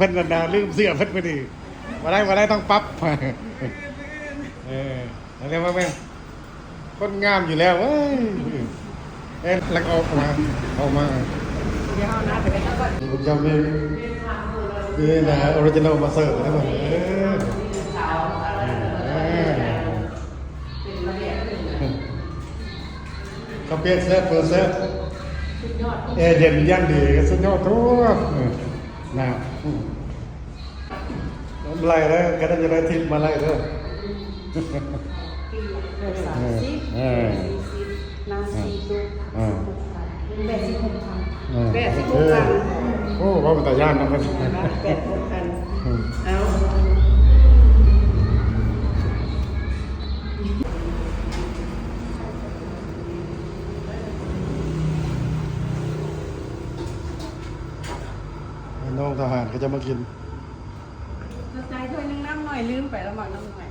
ເພິ່ນນັ້ນນະ ລືມເສື້ອເພິ່ນມື້ນີ້. ບໍ່ໄດ້ ບໍ່ໄດ້ ຕ້ອງປັບ. ເອີ ແລ້ວເບິ່ງ ຄົນງາມຢູ່ແລ້ວເວີຍ. ເອີ ແລ້ວກໍອອກມາ ອອກມາ ດຽວເຮົາໜ້າໄປເບິ່ງກ່ອນ. ເຈົ້າມີ ມີນະ ອໍຣິຈິນອລມາເສີບນະ. ເອີ ເອີ ເປັນລະບຽບຂຶ້ນນະ. ເຂົ້າປຽກແຊບ ເປີແຊບ ສຸດຍອດ ແອເຢັນຢ່າງດີ ສຸດຍອດໂຕ. ເອີ ນະ ອືມ ໄລ່ເດີ ກະໄດ້ ຈະໄດ້ທິບມາໄລ່ເດີ. ສາມສິບ ເອີ ສີ່ສິບ ນ້ຳສີ່ຕຸກ ເອີ ສິບຫົກພັນ ແປດສິບຫົກພັນ ເອີ ແປດສິບຫົກພັນ. ໂອ້ ເວົ້າເປັນຕາຢ້ານເນາະ ແປດສິບຫົກພັນ. ເອົາ ນ້ອງທະຫານເຂົາຈະມາກິນ ໃສ່ຖ້ວຍໜຶ່ງ ນ້ຳໜ້ອຍ ລືມໄປ ລະໝາກນ້ຳໜ້ອຍ.